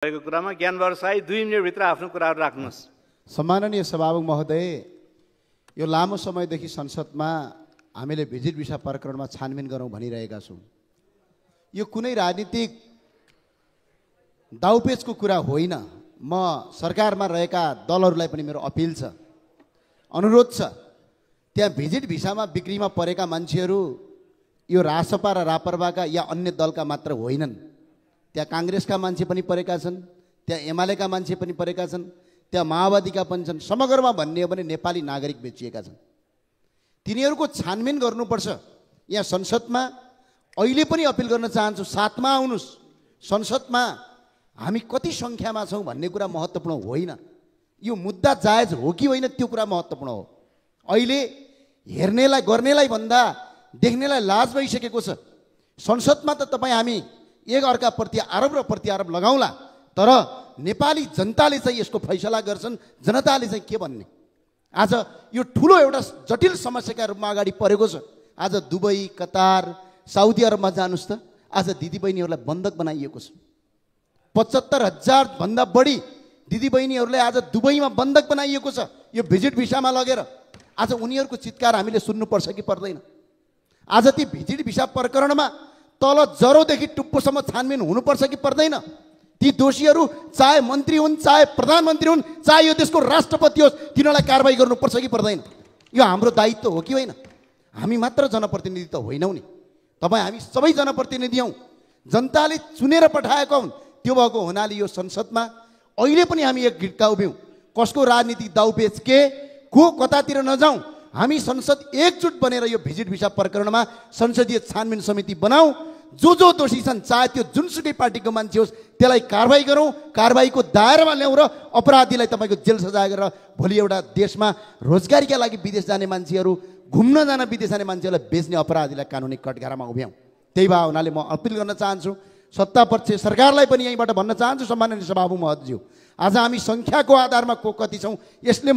भएको कुरामा ज्ञानबहादुर साई 2 मिनेटभित्र आफ्नो कुराहरू राख्नुहोस्। सम्माननीय सभामुख महोदय, यो लामो समयदेखि संसदमा हामीले भिजिट भिसा प्रकरणमा छानबिन गरौँ भनिरहेका छौँ। यो कुनै राजनीतिक दाउपेचको कुरा होइन। म सरकारमा रहेका दलहरूलाई पनि मेरो अपिल छ, अनुरोध छ, त्यहाँ भिजिट भिसामा बिक्रीमा परेका मान्छेहरू यो रासपा र रापरपाका या अन्य दलका मात्र होइनन्। त्यहाँ काङ्ग्रेसका मान्छे पनि परेका छन्, त्यहाँ एमालेका मान्छे पनि परेका छन्, त्यहाँ माओवादीका पनि छन्। समग्रमा भन्ने हो भने नेपाली नागरिक बेचिएका छन्। तिनीहरूको छानबिन गर्नुपर्छ। यहाँ संसदमा अहिले पनि अपिल गर्न चाहन्छु, साथमा आउनुहोस्। संसदमा हामी कति सङ्ख्यामा छौँ भन्ने कुरा महत्त्वपूर्ण होइन, यो मुद्दा जायज हो कि होइन त्यो कुरा महत्त्वपूर्ण हो। अहिले हेर्नेलाई गर्नेलाई भन्दा देख्नेलाई लाज भइसकेको छ। संसदमा त तपाईँ हामी एक अर्काप्रति आरोप र प्रत्यारोप लगाउँला, तर नेपाली जनताले चाहिँ यसको फैसला गर्छन्। जनताले चाहिँ के भन्ने? आज यो ठुलो एउटा जटिल समस्याका रूपमा अगाडि परेको छ। आज दुबई, कतार, साउदी अरबमा जानुस् त, आज दिदीबहिनीहरूलाई बन्धक बनाइएको छ। 75,000 भन्दा बढी दिदीबहिनीहरूलाई आज दुबईमा बन्धक बनाइएको छ यो भिजिट भिसामा लगेर। आज उनीहरूको चित्कार हामीले सुन्नुपर्छ कि पर्दैन? आज ती भिजिट भिसा प्रकरणमा तल जरोदेखि टुप्पोसम्म छानबिन हुनुपर्छ कि पर्दैन? ती दोषीहरू चाहे मन्त्री हुन्, चाहे प्रधानमन्त्री हुन्, चाहे यो देशको राष्ट्रपति होस्, तिनीहरूलाई कारबाही गर्नुपर्छ कि पर्दैन? यो हाम्रो दायित्व हो कि होइन? हामी मात्र जनप्रतिनिधि त होइनौँ नि, तपाईँ हामी सबै जनप्रतिनिधि हौँ। जनताले चुनेर पठाएका हुन्। त्यो भएको हुनाले यो संसदमा अहिले पनि हामी एक गिट्का उभ्यौँ। कसको राजनीतिक दाउपेच के को कतातिर नजाउँ। हामी संसद एकजुट बनेर यो भिजिट भिसा प्रकरणमा संसदीय छानबिन समिति बनाऊ। जो दोषी छन्, चाहे त्यो जुनसुकै पार्टीको मान्छे होस्, त्यसलाई कारबाही गरौँ, कारबाहीको दायरामा ल्याउँ र अपराधीलाई तपाईँको जेल सजाय गरेर भोलि एउटा देशमा रोजगारीका लागि विदेश जाने मान्छेहरू, घुम्न जान विदेश जाने मान्छेहरूलाई बेच्ने अपराधीलाई कानुनी कठघरामा उभ्याउँ। त्यही भए हुनाले म अपिल गर्न चाहन्छु सत्तापक्ष सरकारलाई पनि यहीँबाट भन्न चाहन्छु, सम्माननीय सभामुख महोदयज्यू, आज हामी सङ्ख्याको आधारमा को कति छौँ यसले